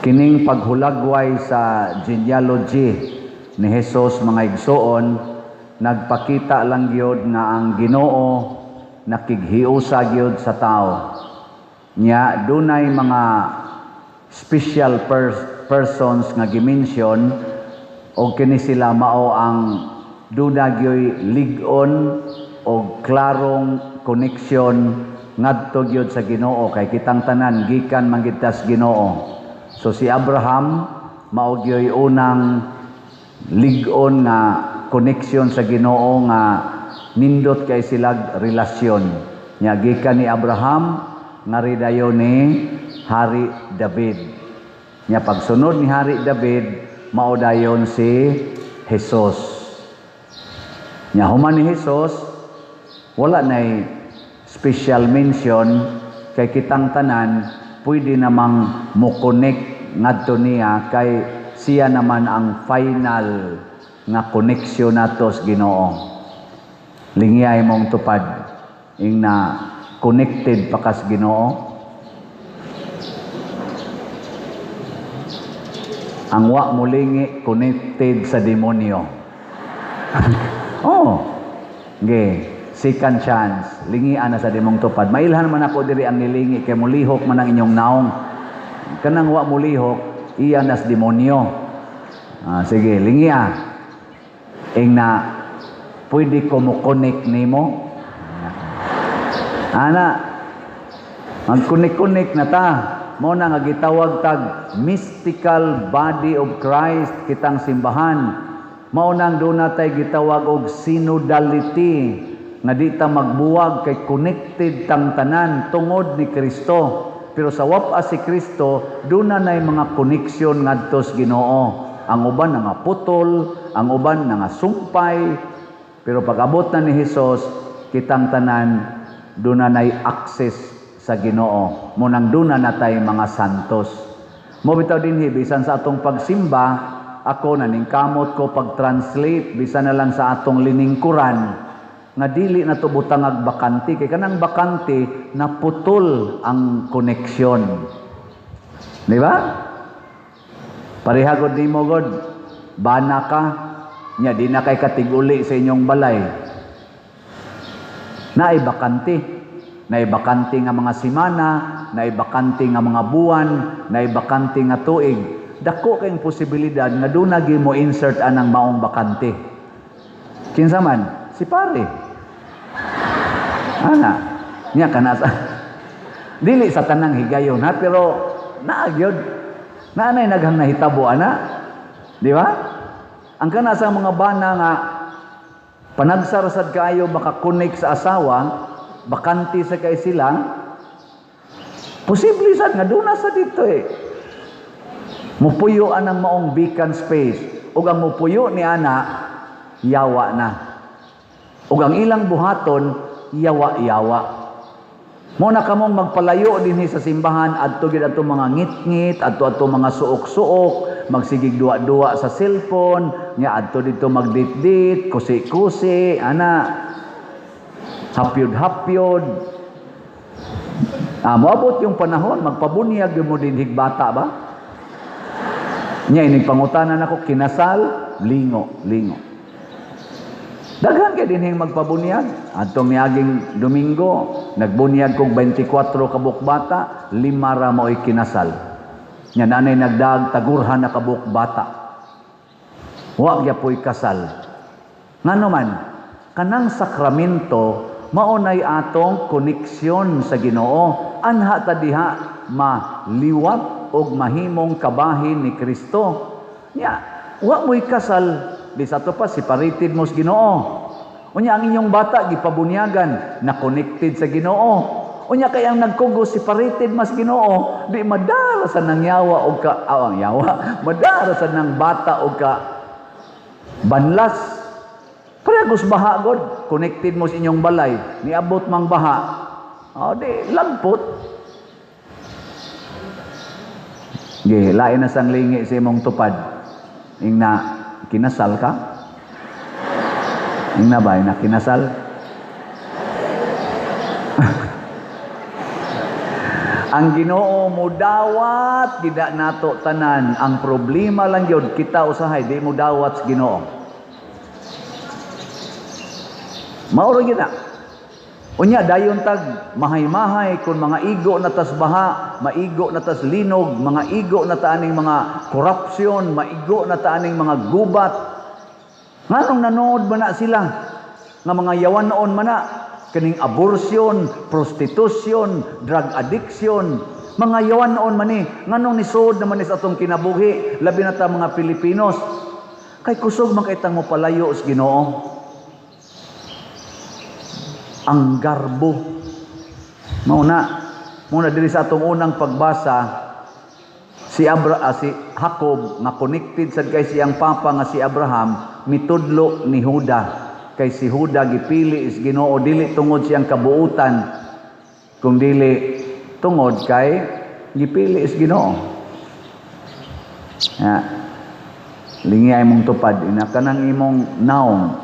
Kining paghulagway sa genealogy ni Jesus, mga igsoon, nagpakita lang gyud nga ang Ginoo nakighiusa gyud sa tao. Nya dunay mga special persons nga gimension og kini sila mao ang duna gyoy lig-on og klarong connection ngadto gyud sa Ginoo, kay kitang tanan gikan man gyud tas Ginoo. So si Abraham mao gyoy unang lig-on nga connection sa Ginoo nga nindot kay silag relasyon. Nya gikan ni Abraham ngari dayon ni Hari David. Nya pagsunod ni Hari David, mao dayon si Jesus. Nya human ni Jesus, wala nay special mention kay kitang tanan pwede namang mo-connect ngadto niya, kay siya naman ang final nga connection nato sa Ginoo. Lingiyay mong tupad, ing na connected pa kas Ginoo. Ang wa molingi, connected sa demonyo. Oh. Ge, second chance. Lingian na sa demong tupad. Mailhan man ako diri ang nilingi kay mulihok man ang inyong naong. Kanang wa mulihok, iya nas demonyo. Ah, sige, lingia. Ing na pwede ko mo connect nimo. Ana, magkunik-kunik na ta. Mo na nga gitawag tag mystical body of Christ kitang simbahan. Mao nang doon natay gitawag og synodality nga di ta magbuwag kay connected tang tanan tungod ni Kristo. Pero sa wapa si Kristo, doon na nay mga connection ngadto sa Ginoo. Ang uban nga putol, ang uban nga sumpay. Pero pag abot na ni Hesus, kitang tanan doon na nay access sa Ginoo. Mo nang doon na natay mga santos. Mo bitaw dinhi, bisan sa atong pagsimba, ako naningkamot ko pag-translate bisan na lang sa atong liningkuran nga dili na to butangag bakante, kay kanang bakante naputol ang connection. Di ba? Pareha gud nimo god, bana ka nya di na kay katiguli sa inyong balay. Naay bakante. Naay bakante nga mga semana, naay bakante nga mga buwan, naay bakante nga tuig. Dako kayong posibilidad nga doon na mo insert anang maong bakante. Kinsa man? Si pare. Ana, nya kana sa dili sa tanang higayon ha, pero naa gyud. Naanay naghang nahitabo ana. Di ba? Ang kana sa mga bana nga panagsar sad kaayo makakonek sa asawa, bakante sa kay sila, posible sad nga doon na sa dito eh. Mupuyo anang maong vacant space. Ug ang mupuyo ni ana, yawa na. Ug ang ilang buhaton, yawa-yawa. Mo na kamong magpalayo dinhi sa simbahan, adto gid adto mga ngit-ngit, adto adto mga suok-suok, magsigig duwa-duwa sa cellphone, nya adto dito magdit-dit, kusi-kusi, ana, hapyod-hapyod. Ah, moabot yung panahon, magpabunyag yung mo dinhig bata ba? Nya inig pangutanan ako, kinasal, lingo, lingo. Daghan kay dinhing magpabunyag. Adtong miaging Domingo, nagbunyag kog 24 ka bata, 5 ra mao'y kinasal. Nya nanay nagdag tagurhan na kabuk bata. Wa gyapoy kasal. Ngano man, kanang sakramento mao nay atong koneksyon sa Ginoo. Anha ta diha maliwat og mahimong kabahin ni Kristo. Nya, wa mo'y kasal, di sa to pa separated mo sa Ginoo. Unya ang inyong bata gipabunyagan na connected sa Ginoo. Unya kay ang nagkugos separated mas Ginoo, di madara sa nang yawa og ka ang yawa, madara sa nang bata og ka banlas. Pareha baha god, connected mo sa inyong balay, niabot mang baha. O di lagpot. Ge, lain na sang lingi sa imong tupad. Ing na kinasal ka? Ing na ba, ing na kinasal? Ang Ginoo mudawat gida nato tanan. Ang problema lang gyud, kita usahay di mo dawat sa Ginoo. Mao ra gyud na. Unya dayon tag mahay-mahay kun mga igo na tas baha, maigo na tas linog, mga igo na ta aning mga korupsyon, maigo na ta aning mga gubat. Nganong nanood man na sila nga mga yawan-on man na kaning abortion, prostitution, drug addiction, mga yawan-on man ni, nganong nisod naman ni sa atong kinabuhi, labi na ta mga Pilipinos. Kay kusog man kay tang mopalayo sa Ginoo. Ang garbo. Mao na, muna diri sa atong unang pagbasa, si Jacob nga connected sad kay siyang papa nga si Abraham, mitudlo ni Huda. Kay si Huda gipili is Ginoo dili tungod siyang kabuutan, kung dili tungod kay gipili is Ginoo. Ya. Lingi ay mong tupad ina kanang imong naong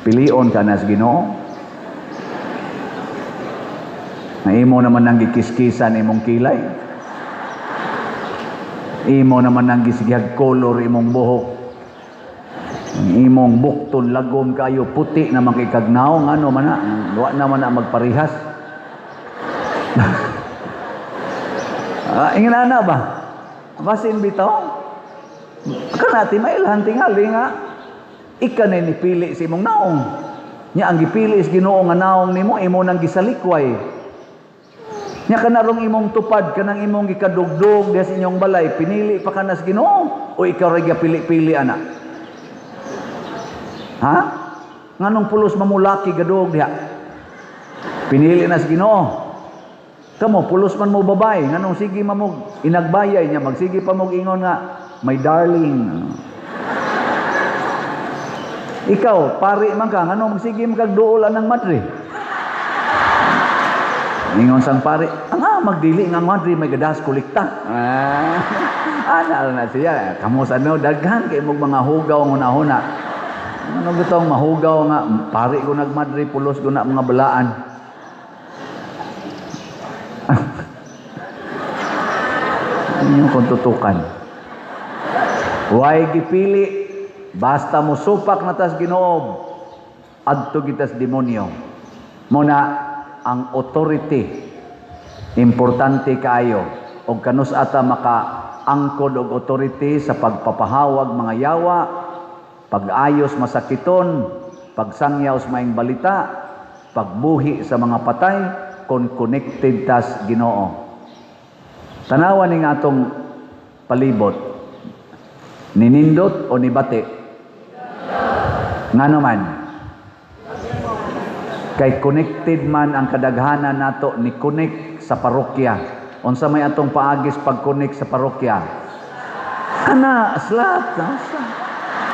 pilion ka na sa Ginoo. Na imo naman ang gikiskisan imong kilay. Imo naman ang gisigihag color imong buhok. Ang imong bukton lagom kayo puti na man kay kagnaong, ano man na, wa na man na magparihas. Ingon ana ba? Basin bitaw? Kana ti mailhan tingali nga ika na nipili sa imong naong. Nya ang gipili sa Ginoo nga naong nimo, imo nang gisalikway. Nya kanarong imong tupad kanang imong gikadugdog diha sa inyong balay, pinili pa ka na sa Ginoo o ikaw ra gapili-pili ana? Ha? Nganong pulos mamulaki gadug diha? Pinili na sa Ginoo. Kamo pulos man mo babay, nganong sige mamog inagbayay niya, magsige pa mog ingon nga my darling. Ikaw pari man ka, nganong magsige man kag duol anang madre? Ingon sang pare, ang magdili nga madre may gadas kolekta. Ana na siya, kamo sa no daghan kay mog mga hugaw ng una-una. Ano gitong mahugaw nga pare ko nagmadre pulos ko na mga balaan. Inyo kung tutukan. Way gipili, basta mo supak na tas Ginoo, adto gitas demonyo. Muna ang authority importante kaayo og kanus ata makaangkod og authority sa pagpapahawag mga yawa, pag-ayos masakiton, pagsangyaw sa maing balita, pagbuhi sa mga patay, kon connected tas Ginoo. Tanawan ning atong palibot, ninindot o nibati? Ngano man? Kay connected man ang kadaghanan nato, ni connect sa parokya. Unsa may atong paagis pag-connect sa parokya? Kana slot, no?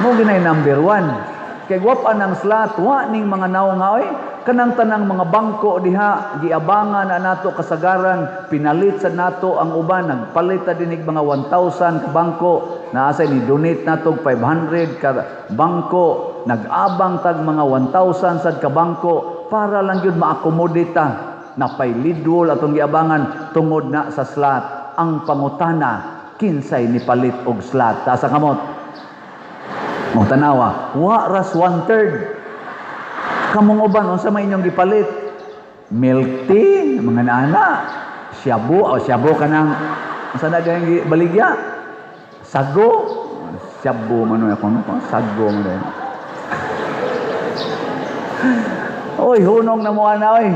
Mo ginay number 1. Kay gwapa nang slot, wa ning mga naong nga oy, kanang tanang mga bangko diha giabangan na nato kasagaran, pinalit sa nato ang uban, nagpalit ta dinig mga 1,000 ka bangko, naasay ni donate nato 500 ka bangko, nag-abang tag mga 1,000 sad ka bangko para lang gyud ma-accommodate ta. Napay lidwol atong giabangan tungod na sa slot. Ang pangutana, kinsay nipalit og slot? Taas ang kamot. Mo tanawa, wa ras 1/3. Kamong uban unsa may inyong gipalit? Milk tea, mga nana, shabu, o shabu kanang unsa na gayong baligya? Sago, shabu man ako no, sago man dayon. Oy, hunong na mo ana oy.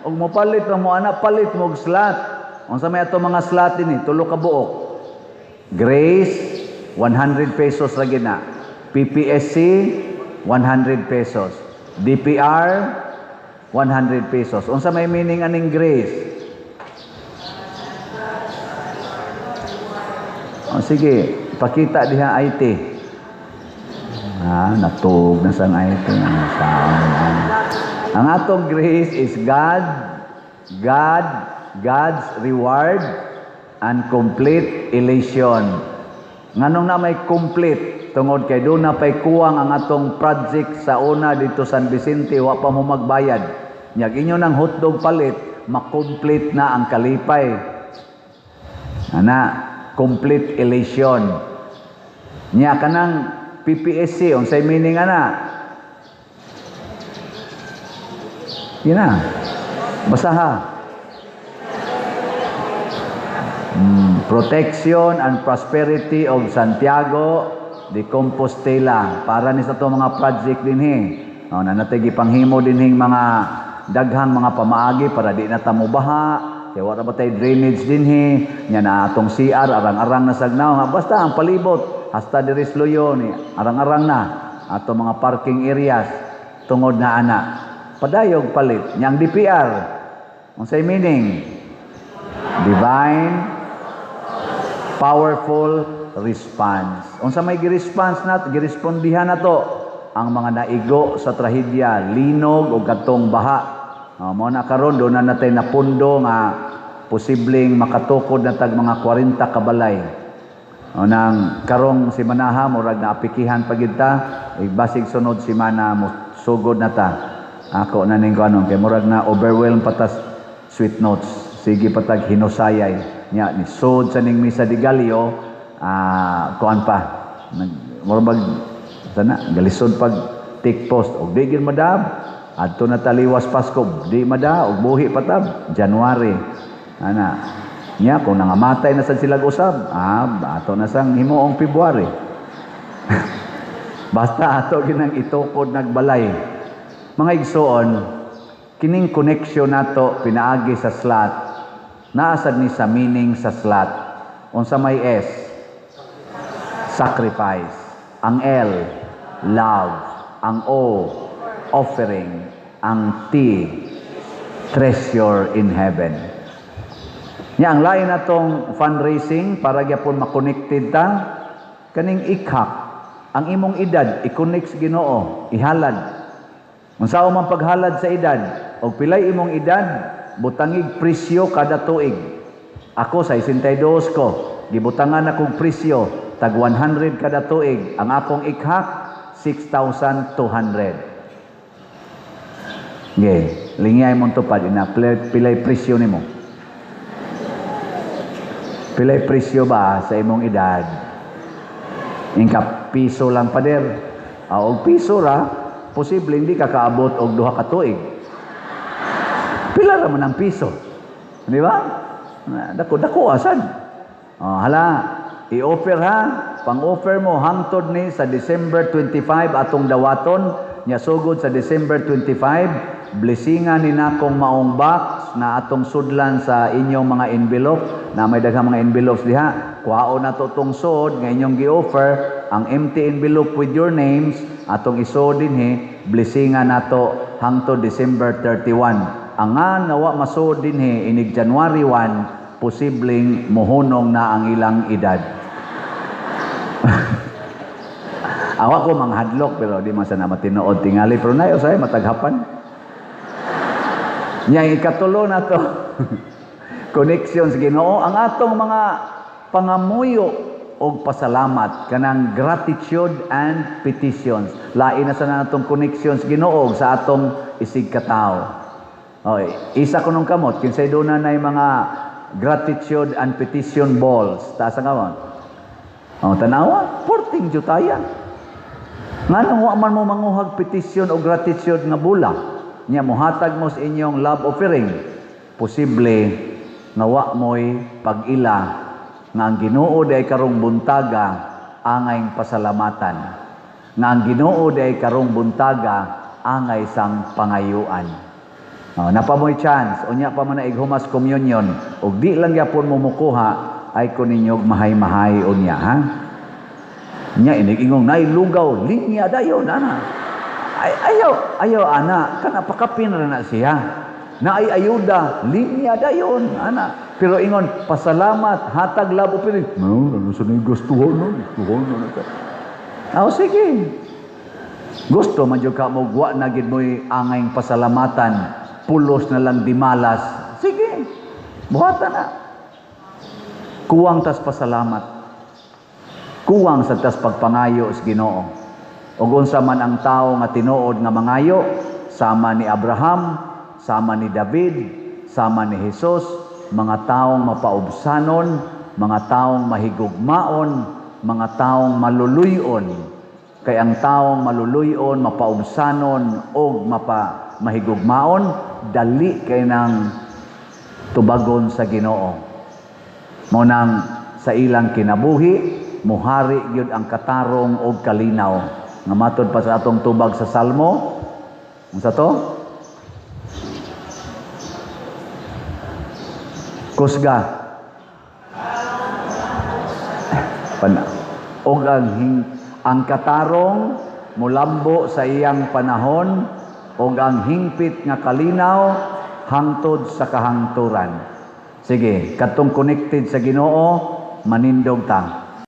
Og mopalit na mo ana, palit mo og slot. Unsa may ato mga slot dinhi? Tulo ka buok. Grace 100 pesos ra gyud na. PPSC 100 pesos. DPR 100 pesos. Unsa may meaning aning grace? O sige, pakita diha IT. Natuog na sang IT. Ang atong grace is God's reward and complete elation. Nganong na may complete? Tungod kay doon na pa'y kuwang ang atong project sa una dito San Vicente, wa pa mo magbayad. Nyag inyo ng hotdog palit, Ma-complete na ang kalipay. Ana, complete elation. Nya kanang PPSC, unsay meaning ana? Yun na. Basaha. Protection and prosperity of Santiago de Compostela. Para ni sa to mga project dinhi. Oh, na natay gipanghimo dinhing mga daghang mga pamaagi para di na ta mobaha. Kay wala ba tay drainage dinhi? Nya na atong CR arang-arang na sagnaw. Basta ang palibot hasta diri sa Luyo ni arang-arang na ato mga parking areas tungod na ana. Padayog palit. Nya ang DPR, unsay meaning? Divine powerful response. Unsa may gi-response nat, girespondihan nato ang mga naigo sa trahedya, linog o katong baha. Oh, mao na karon doon na natay napundo nga posibleng makatukod na tag mga 40 ka balay. O nang karong simanaha murag naapikihan pa gid ta, basig sunod simana mo sugod na ta. Ako na ning kuanon kay murag na overwhelm patas sweet notes. Sige patag hinusayay nya ni sod sa ning misa di Galio, kuan pa nag murag bag sana galisod pag take post og di gid madab adto na taliwas Pasko, di mada og buhi patab January ana. Nya kung nangamatay na sad sila usab, ato na sang himuong February. Basta ato ginang itukod nagbalay. Mga igsoon, kining connection nato pinaagi sa slot, naasad ni sa meaning sa slot. Unsa may S? Sacrifice. Ang L, love. Ang O, offering. Ang T, treasure in heaven. Nya ang lain natong fundraising para gyapon makonected ta kaning ikhak ang imong edad, i-connect sa Ginoo, ihalad. Unsa man paghalad sa edad? Og pilay imong edad, butangig presyo kada tuig. Ako sa 62 ko, gibutangan akong presyo tag 100 kada tuig. Ang akong ikhak 6,200. Ge, lingay mong tupad ina pilay presyo nimo. Pilay presyo ba sa imong edad? Ingka piso lang, pader. Og piso ra, posible hindi ka kaabot og 2 ka tuig. Pila ra man ang piso. Di ba? Dako dako asad. Oh, hala, i-offer ha. Pang-offer mo hangtod ni sa December 25 atong dawaton nya. Sugod sa December 25, blessingan ni nakong maong box na atong sudlan sa inyong mga envelope na may daghang mga envelopes diha. Kuhaon na to tong sod nga inyong gi-offer, ang empty envelope with your names, atong isod dinhi, blessingan nato hangtod December 31. Ang nga wa masud dinhi inig January 1, posibleng mohunong na ang ilang edad. Awa ko manghadlok pero di man sana matinuod tingali, pero nayo say mataghapan. Nya ikatulo na to connection sa Ginoo, ang atong mga pangamuyo og pasalamat, kanang gratitude and petitions. Lain na sana natong connection sa Ginoo sa atong isig katawo. Oy, isa ko nung kamot, kinsay doon na mga gratitude and petition balls. Taas ang kamot. Oh, tanawa, porting jutaya. Nganong wa man mo manguhag petition o gratitude nga bula? Nya mohatag mo sa inyong love offering. Posible nga wa mo'y pag-ila nga ang Ginoo day karong buntaga angay pasalamatan. Nga ang Ginoo day karong buntaga angay sang pangayuan. Oh, napa mo'y chance, unya pa man na ighumas communion, ug di lang gyapon mo mukuha, ay ko ninyo mahay-mahay unya, ha? Nya inig ingong nay lugaw, linya dayon ana. Ay, ayaw, ayaw ana, kana pakapin ra na siya. Na ay ayuda, linya dayon ana. Pero ingon pasalamat, hatag love offering. No, ano sa ning gustuhon no? Gustuhon no. Oh, sige. Gusto man jud ka mo wa na gid mo'y angay pasalamatan, pulos na lang dimalas. Sige. Buhatan na. Kuwang tas pasalamat. Kuwang sa tas pagpangayo sa Ginoo. Ug unsa man ang tawo nga tinuod nga mangayo, sama ni Abraham, sama ni David, sama ni Hesus, mga taong mapaubsanon, mga taong mahigugmaon, mga taong maluluyon. Kay ang taong maluluyon, mapaubsanon og mapa mahigugmaon, dali kay nang tubagon sa Ginoo. Mao nang sa ilang kinabuhi, muhari gyud ang katarong og kalinaw. Nga matod pa sa atong tubag sa Salmo, unsa to? Kusga. Pan og ang katarong mulambo sa iyang panahon og ang hingpit nga kalinaw hangtod sa kahangturan. Sige, katong connected sa Ginoo, manindog ta.